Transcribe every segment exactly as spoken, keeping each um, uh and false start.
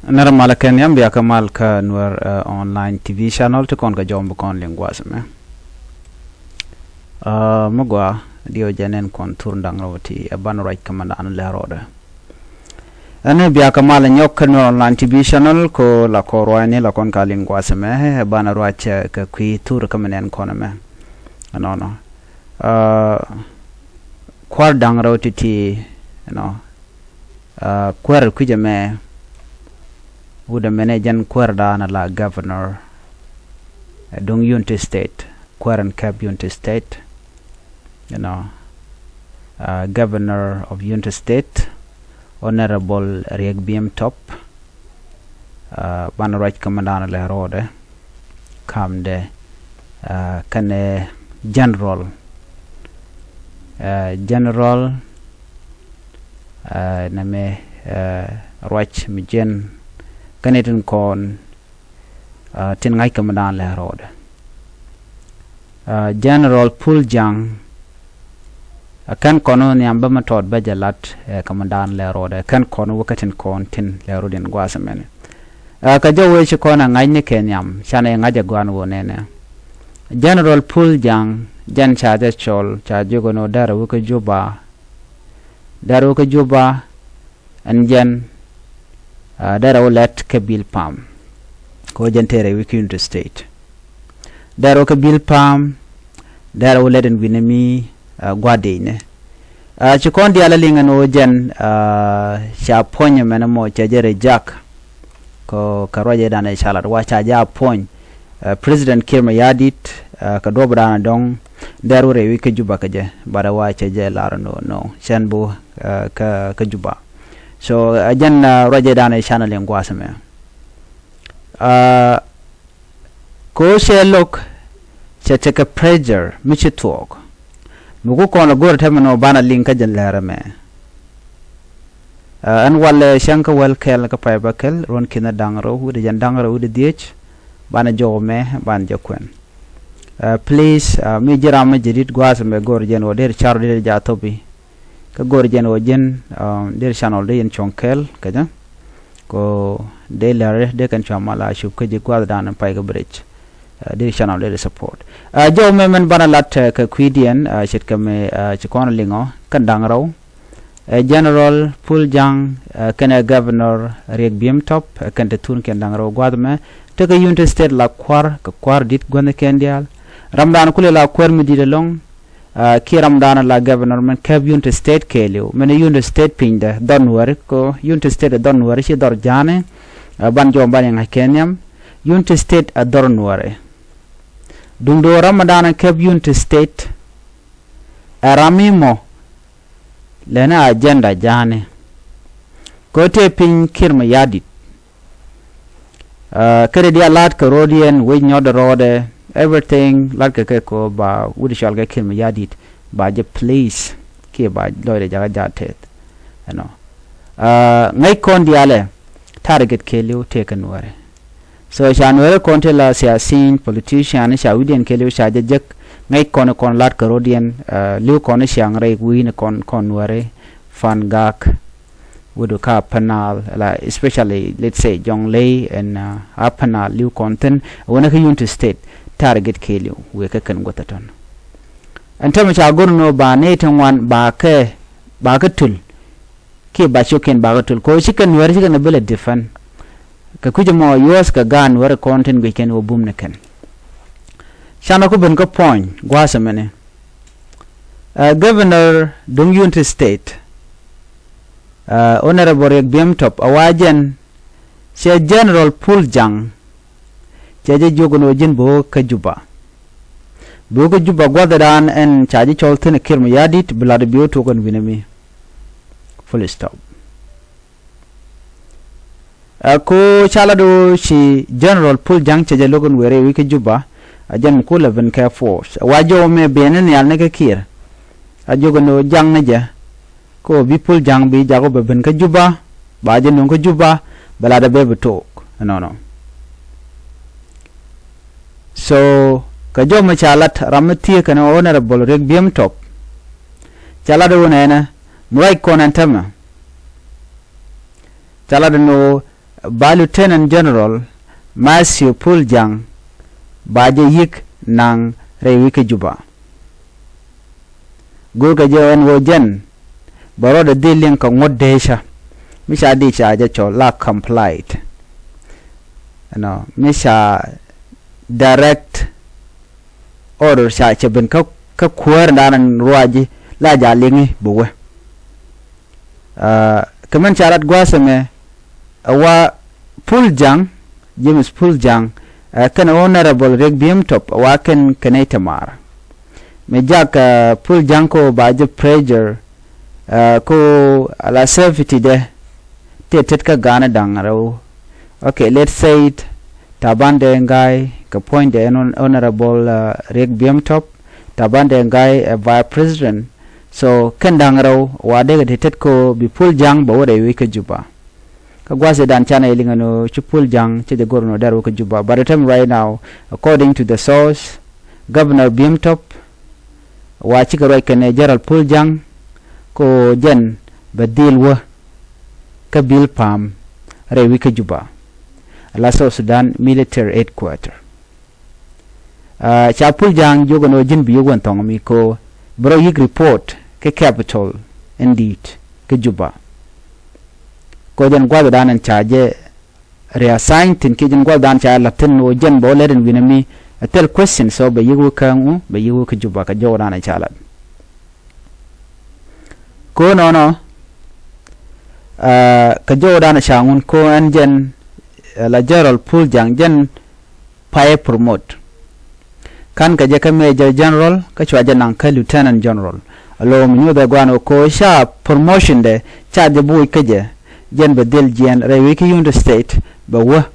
Nɛrɛ malä kɛ nhiam, bia kɛ mal kä Nuɛr, eh, online T V channel ti kɔn kɛ jɔw mi kɔn liŋ gua̱a̱th ɛmɛ. Eh, mi gɔaa, diɛw jɛ nɛn kɔn thur da̱ŋ rɛw ti ɛ banɛ ruac kä mɛndan lɛ rɔɔdɛ. Ɛn bia kɛ mal nyɔk kä Nuɛr online T V channel kɛ la kɔn ruacni la kɔn ka liŋ gua̱a̱th ɛmɛ, ɛ banɛ ruac, eh, kɛ kui̱ thur kä mɛndan kɔn ɛmɛ. Ɛnɔnɔ. Eh, kua̱r da̱ŋ rɛw ti ti, you know, Ah, kuäär kui̱c ɛmɛ, wut ɛmɛnɛ jɛn kuäär dan la governor, eh, duŋ Unity State, kuäär in käp Unity State, you know, ah, governor of Unity State, Honorable Riek Biem Top, ah, banɛ ruac kä mɛndan lɛ rɔɔdɛ. Kamdɛ, ah, kɛnɛ general, ah, general, ah, nɛmɛ, ah, ruac mi jiɛn kɛnɛ tin kɔn, ah, tin ŋa̱c kɛ mi da̱a̱n lɛ rɔɔdɛ. Ah, General Pul Jaŋ, a kɛn kɔn wä nhiam bä mi tɔt bä jɛ lat, eh, kɛ mi da̱a̱n lɛ rɔɔdɛ, kɛn kɔn wä kä tin kɔn tin lɛ rɔɔdɛ in gua̱a̱th ɛmɛnɛ. Ah, kɛ jɔw wee ci kɔn a ŋa̱cni kɛ nhiam, canɛ ŋa̱c a gua̱a̱n wä nɛnɛ. General Pul Jaŋ, jɛn ca jɛ cɔl, ca jiök ɛn ɣöö dɛrɛ wä kä Juba. Dɛrɛ wä kä Juba, ɛn jɛn, ah, dɛrɛ wä lɛt kä Bilpam. Kɛ ɣöö jɛn tëë rɛy wi̱i̱ kä Unity State. Dɛrɛ wä kä Bilpam, dɛrɛ wä lɛt ɛn wi̱nɛ mi, ah, gua̱di̱nɛ. Ah, ci kɔn diaal a liŋ ɛn ɣöö jɛn, ah, ca puɔ̱ny ɛmɛn ɛmɔ ca jɛ reject. Kɛ, kɛ ruacɛ danɛ ca lat wa ca jɛ a puɔ̱ny. Ah, President Kiir Mayardit, ah, kɛ duɔ̱p danɛ dɔ̱ŋ, dɛrɛ wä rɛy wi̱i̱ kä Juba kä jɛ, but wa ca jɛ lar ɛn ɣöö nɔ, cɛn bi wä, ah, kä, kä Juba. So, ah, jɛn, ah, ruacɛ danɛ canɛ liŋ gua̱a̱th ɛmɛ. Ah, Kɛ ɣöö cɛ lo̱k, cɛ tekɛ pressure mi ci thuɔɔk. Mi ku kɔn lɛ go̱r tɛmɛ nɔ banɛ liŋ kä jɛ lɛr ɛmɛ. Ah, ɛn walɛ cäŋ kä wäl kɛl kä pay bä kɛl, ruɔ̱n ki̱n da̱ŋ rɛw wi̱cdɛ jɛn da̱ŋ rɛw wi̱cdɛ dhiec, banɛ jɔw ɛmɛ, banɛ jɛ kuɛn. Ah, please, ah, mi ji̱ ram mi jadid gua̱a̱th ɛmɛ go̱r jɛn ɣöö der car der ja̱ thopi. Kä go̱r jɛn ɣöö ji̱n, ah, der channel dee yɛn cuɔ̱ŋ kɛɛl kä jɛ. Kɛ ɣöö dee lɛr dee kɛn cua mal a cup kä ji̱ gua̱a̱th dan pay kä bridge. Ah, der channel dee support. Ah, jɔw mɛ mɛn banɛ lat, eh, kɛ kui̱diɛn, ah, ce̱tkɛ mɛ, ah, ci kɔn liŋɔ kɛn da̱ŋ rɛw. Eh, General Pul Jaŋ, eh, kɛnɛ Governor Riek Biem Top, eh, kɛn te thun kɛn da̱ŋ rɛw gua̱a̱th mɛ. Tekɛ Unity State la kua̱r, kɛ kua̱r di̱t gua̱a̱th kɛn diaal. Ramdan kulɛ la kuäär mi di̱t ɛlɔ̱ŋ, ah, kiɛ ramdan la governor mɛn käp Unity State kɛɛliw. Mɛn Unity State pinydɛ dhɔr Nuääri kɛ Unity State dhɔr Nuääri ci dhɔr ja̱a̱ni, ah, ban jɔw ban yɛ ŋa̱c kɛ nhiam. Unity State a dhɔr Nuääri. Duundɛ ɣöö ramdan käp Unity State ɛ ram mi mɔ lɛni agenda ja̱a̱ni. Kɛ ɣöö tëë piny Kiir Mayardit. Ah, kä dee diaal la̱t kɛ ro̱diɛn, wec nyɔt rɔɔdɛ, everything, la̱t kɛ kɛ kɛ ɣöö ba wut cɔal kɛ Kiir Mayardit, ba jɛ please, kiɛ ba lɔcdɛ jakä ja̱ tɛth. Ɛnɔ. Ah, ŋäc kɔn diaalɛ, target kɛɛliw tëë kɛ Nuääri. So, ca Nuääri kɔn tëë la siasin, politician, ca wi̱cdiɛn kɛɛliw, ca jɛ jek, ŋäc kɔn kɔn la̱t kɛ ro̱diɛn, ah, li̱w kɔn ciaŋ rɛy wi̱i̱ni kɔn, kɔn Nuääri, Fangak, Wut kä Upper Nile, la, especially, let's say, Jonglei and, uh, Upper Nile, li̱w kɔn thi̱n, wänä kä Unity State, target kɛɛliw, wëë kä kɛn guäth ɛ tɔ̱n. Ɛn täämɛ ca go̱r ni ɣöö ba nɛy ti ŋuan, ba kɛ, ba kɛ töl, kiɛ ba cio̱kiɛn ba kɛ töl, kɛ ɣöö ci kɛn Nuääri ci kɛn ɛ bi lɛ defend. Kɛ kui̱c ɛmɔ U S kɛ gaat Nuääri kɔn tin guic kɛn ɣöö bum ni kɛn. Canɛ ku ben kä puɔ̱ny, gua̱a̱th ɛmɛni. Uh, Governor duŋ Unity State, uh, Honorable Riek Biem Top, a wa jɛn, cɛ General Pul Jaŋ, cɛ jɛ jiök ni ɣöö ji̱n bi wä kä Juba. Bi wä kä Juba gua̱thdan ɛn ca ji̱ cɔl thi̱n ɛ Kiir Mayardit, bi lat bi wä tok ɛn wi̱nɛ mi. Full stop. Ɛ ko ca lat ɣöö ci General Pul Jaŋ cɛ jɛ lo̱k ɛn wëë rɛy wi̱i̱ kä Juba, a jɛn mi kulɛ ben kɛ force. Wa jɔw mɛ ben ni nhial ni kä Kiir. A jiök ɛn ɣöö Jaŋ ni jɛ. Kä ɣöö bi Pul Jaŋ bi jak ɣöö bɛ ben kä Juba, ba jɛ nöŋ kä Juba, bɛ lat ɛ bɛ bi tok. Ɛnɔnɔ. So, kɛ jɔw mɛ ca lat ram mi thieek kɛn Honorable Riek Biem Top. Ca lat ɣöö nɛnɛ, mi ruac kɔn ɛn täämɛ. Ca lat ɛn ɣöö, ba Lieutenant General Matthew Puljang ba jɛ yi̱k naŋ rɛy wi̱c kä Juba. Go̱o̱rkɛ jɛ ɛn ɣöö jɛn bɛ rɔɔdɛ dhil liŋ kɛ ŋuɔ̱t deecä mi ca di ca jɛ cɔl la complied. Ɛnɔ mi ca direct order ca cɛ ben kä kä kuäär in da̱a̱n in ruac ji̱ la ja liŋi bi wee. Aa, kɛ min ca lat gua̱a̱th ɛmɛ ɛ wa Puljang, James Puljang, ɛ kɛn Honorable Riek Biem Top ɛ wa kɛn kɛ nɛy te maar. Mi jak ɛ Puljang ko ba jɛ pressure ɛ ko ala safety dɛ tëë tet kä ga̱a̱n da̱ŋ rɛw. Okay, let's say it, Taban Deng Gai kɛ puɔ̱nydɛ ɛn Hon- Honorable ɛ Riek Biem Top, Taban Deng Gai ɛ Vice President. So kɛn da̱ŋ rɛw wa dee kɛ ti tet ko bi Puljang bɛ wä rɛy wi̱c kä Juba. Kä gua̱a̱th dan canɛ liŋɛ ni ci Puljang cɛ jɛ go̱r ni dɛr wä kä Juba. But the time right now, according to the source, Governor Biem Top wa cikɛ ruac kɛnɛ General Puljang ko jɛn bɛ dhil wä kä Bilpam rɛy wi̱c kä Juba, la South Sudan Military Headquarter. Aa, ca Puljang jiök ɛn ɣöö ji̱n bi yiëk wän thɔŋ mi ko bi rɔ yi̱k report kä capital in di̱i̱t kä Juba. Ko jɛn gua̱th dan in ca jɛ reassign thi̱n kiɛ jɛn gua̱th dan ca la̱t thi̱n ɣöö jɛn bɛ wä lɛt in wi̱nɛ mi a thil question, so bɛ yi̱k wä kä ŋu, bɛ yi̱k wä kä Juba kɛ jɔw dan in ca la̱t. Ko nɔnɔ, aa, kɛ jɔw dan ca ŋun ko ɛn jɛn, aa, la General Puljang jɛn payɛ promote. Ka̱n kɛ jɛ kä Major General kä cua jɛ naŋ kä Lieutenant General. Alo mi nyuuth ɛ guan ɣöö ko ca promotion dɛ ca jɛ buuc kä jɛ, jɛn bɛ dhil jiɛn rɛy wi̱c kä Unity State bɛ wä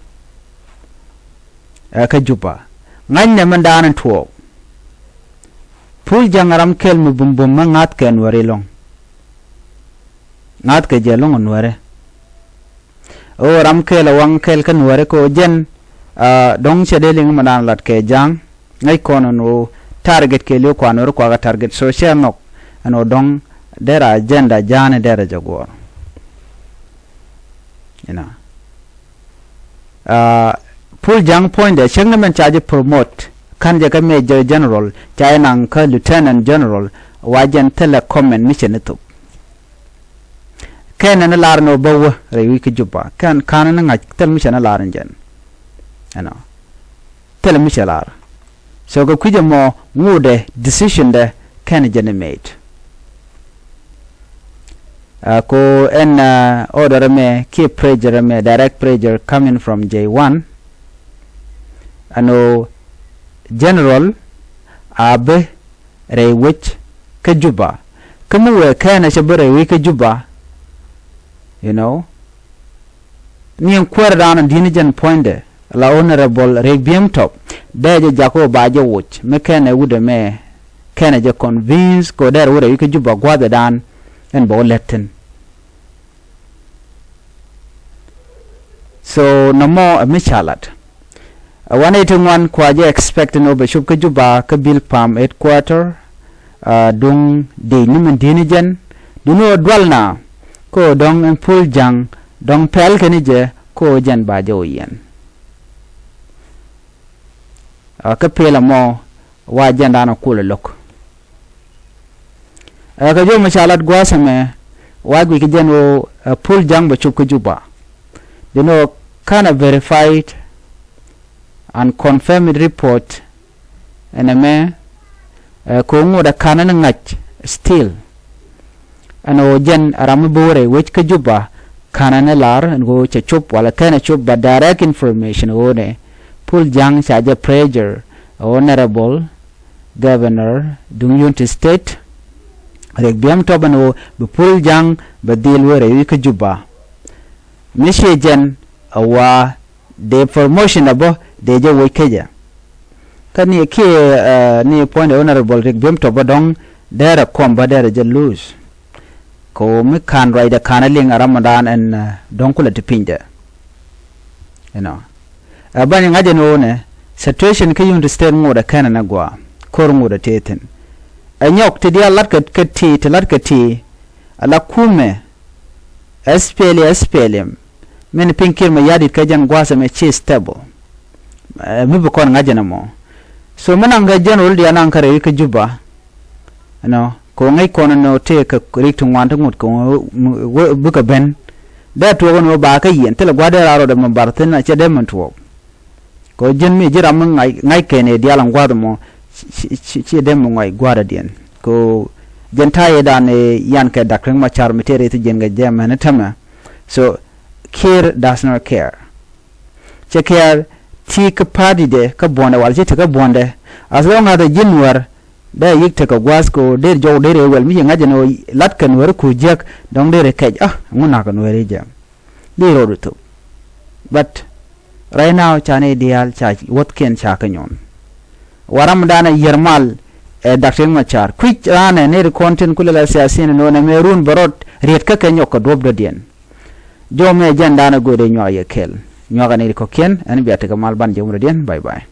ɛ kä Juba. Ŋa̱cnɛ min daanɛ tuɔɔk. Puljang ram kɛl mi bumbum mi ŋa̱thkɛ Nuɛri lɔ̱ŋ. Ŋa̱thkɛ jɛ lɔ̱ŋ Nuɛri. Ɣöö ram kɛl a waŋ kɛl kä Nuɛri kɛ ɣöö jɛn, aa, dɔ̱ŋ cɛ dee liŋ mi daan lat kɛ ja̱a̱ŋ. Ŋäc kɔn ɛn ɣöö target kɛɛliw kua Nuɛri kua kɛ target, so cɛ nhɔk ɛn ɣöö dɔ̱ŋ derɛ agenda ja̱a̱ni derɛ jɛ guɔ̱ɔ̱r. Inɔ. Aa, Puljang puɔ̱nydɛ cäŋ ni mɛn ca ji̱ promote, ka̱n jɛ kä Major General, ca jɛ naŋ kä Lieutenant General, wa jɛn thilɛ comment mi cɛ ni thop. Kɛn ni lar ni wä bä wä rɛy wi̱c kä Juba. Kɛn ka̱n ni ŋa̱c thil mi cɛ ni lar ni jɛn. Ɛnɔ. Thil mi cɛ lar. So kɛ kui̱c ɛmɔ ŋuudɛ decision dɛ kɛn jɛn ni made. Aa, ko ɛn, aa, order ɛmɛ kiɛ pressure ɛmɛ, direct pressure coming from J one. Ɛn ɣöö General a bi rɛy wec kä Juba. Kä mi wëë kɛn ɛ cɛ bi rɛy wec kä Juba, you know. Ni ɛn kuäär dan di̱n jɛn puɔ̱nydɛ la Honorable Riek Biem Top, dee jɛ jak ɣöö ba jɛ woc mi kɛn ɛ wut ɛmɛ kɛn ɛ jɛ convince kɛ ɣöö dee rɛ wut rɛy wec kä Juba gua̱a̱th ɛ dan ɛn bɛ wä lät thi̱n. So nɔmɔ ɛ mi ca lat. Ɛ one eighty ŋuan kua jɛ expect ni ɣöö bɛ cop kä Juba kä Bilpam headquarter. Aa, duŋ dee ni min di̱n jɛn duŋ ni ɣöö dual na kä ɣöö dɔ̱ŋ ɛn Puljang dɔ̱ŋ pɛl kɛ ni jɛ kä ɣöö jɛn ba jɛ wä yɛn. Aa, kä pɛl ɛmɔ wa jɛn da̱a̱n ɛ kul ɛ lo̱k. Ɛ kɛ jɔw mi ca lat gua̱a̱th ɛmɛ wa guic kɛ jɛn ɣöö, ɛ, Puljang bɛ cop kä Juba. Dee ni ɣöö ka̱n ɛ verified and confirmed report ɛn ɛmɛ, ɛ, kɛ ŋot ɛ ka̱n ɛn ŋa̱c still. Ɛn ɣöö jɛn ɛ ram mi bi wä rɛy wec kä Juba ka̱n ɛn ɛ lar ɛn ɣöö cɛ cop wala kɛn ɛ cop, but direct information ɣöö nɛ Puljang ca jɛ pressure ɛ Honorable Governor duŋ Unity State Riek Biem Top ɛn ɣöö bi Puljang bɛ dhil wä rɛy wec kä Juba. Mi ciɛ jɛn ɛ wa dee promotion ɛ bä dee jɛ woc kä jɛ. Kä ni kiɛ, ɛ, ni puɔ̱nydɛ Honorable Riek Biem Top bä dɔ̱ŋ derɛ kɔm bä derɛ jɛ lose. Kɛ ɣöö mi ka̱n ruacdɛ ka̱n ɛ liŋ ɛ ram ɛ daan ɛn, ɛ, dɔ̱ŋ kulɛ ti pinydɛ. You know. Ɛ bäny ŋa̱c ɛn ɣöö nɛ situation kä Unity State ŋotdɛ kɛn ɛn ɛ gɔaa ko̱r ŋotdɛ tëë thi̱n. Ɛ nyɔk ti diaal la̱tkɛ kɛ ti ti la̱tkɛ ti ala kumɛ S P L A, S P L M Min piny Kiir Mayardit kɛ jɛn gua̱a̱th ɛmɛ ci stable. Ɛ, mi bi kɔn ŋa̱c ɛn ɛmɔ. So mi naŋ kɛ general diaal naŋ kä rɛy kä Juba. Ɛnɔ kɛ ɣöö ŋäc kɔn ɛn ɣöö tëë kɛ rik ti ŋuan ti ŋut kɛ ɣöö bikɛ ben. Dee tuɔɔk ɛn ɣöö ba kä yiɛn thilɛ gua̱a̱th dee raar rɔɔdɛ mi bar thi̱n a cɛ dee min tuɔɔk. Kɛ ɣöö ji̱n mi ji̱ ram mi ŋa̱c ŋa̱c kɛn ɛ diaal ɛn gua̱a̱th ɛmɔ. Ci, ci, ci, ci dee mi ŋɔc gua̱a̱th ɛdiɛn kɛ ɣöö ji̱n ta̱yɛ dan ɛ yan kɛ Doctor Riek Machar mi tëë rɛy thi jiɛn kɛ jɛ mɛn ɛ tämɛ. So Kiir does not care. Cɛ care ti kä party dɛ kä buɔ̱ndɛ wal ci ti kä buɔ̱ndɛ. As long as ji̱ Nuäär dee yik tekɛ gua̱a̱th kɛ ɣöö der jɔw der ɛ wɛl mi ci ŋa̱c ɛn ɣöö lat kɛ Nuäär ku jiäk dɔ̱ŋ der ɛ kɛc a ŋun na̱k kɛ Nuäär i̱ jɛ. Di ro̱o̱du thop. But right now ca ni diaal ca wuɔ̱thkiɛn ca kä nyuɔ̱n. Waram danɛ yier mal ɛ Doctor Riek Machar kui̱c raanɛ ni ri kɔn tin kulɛ la siasin ni nonɛ mɛ run bɛ rɔt riet kä kɛ nyɔk kɛ duɔ̱p dɔ̱diɛn. Jɔmɛ jɛn danɛ go̱o̱dɛ nyuak yɛ kɛl nyuak ni ri kɔ̱kiɛn ɛn bia tekɛ mal ban jɛ wun dɔ̱diɛn. Bye bye.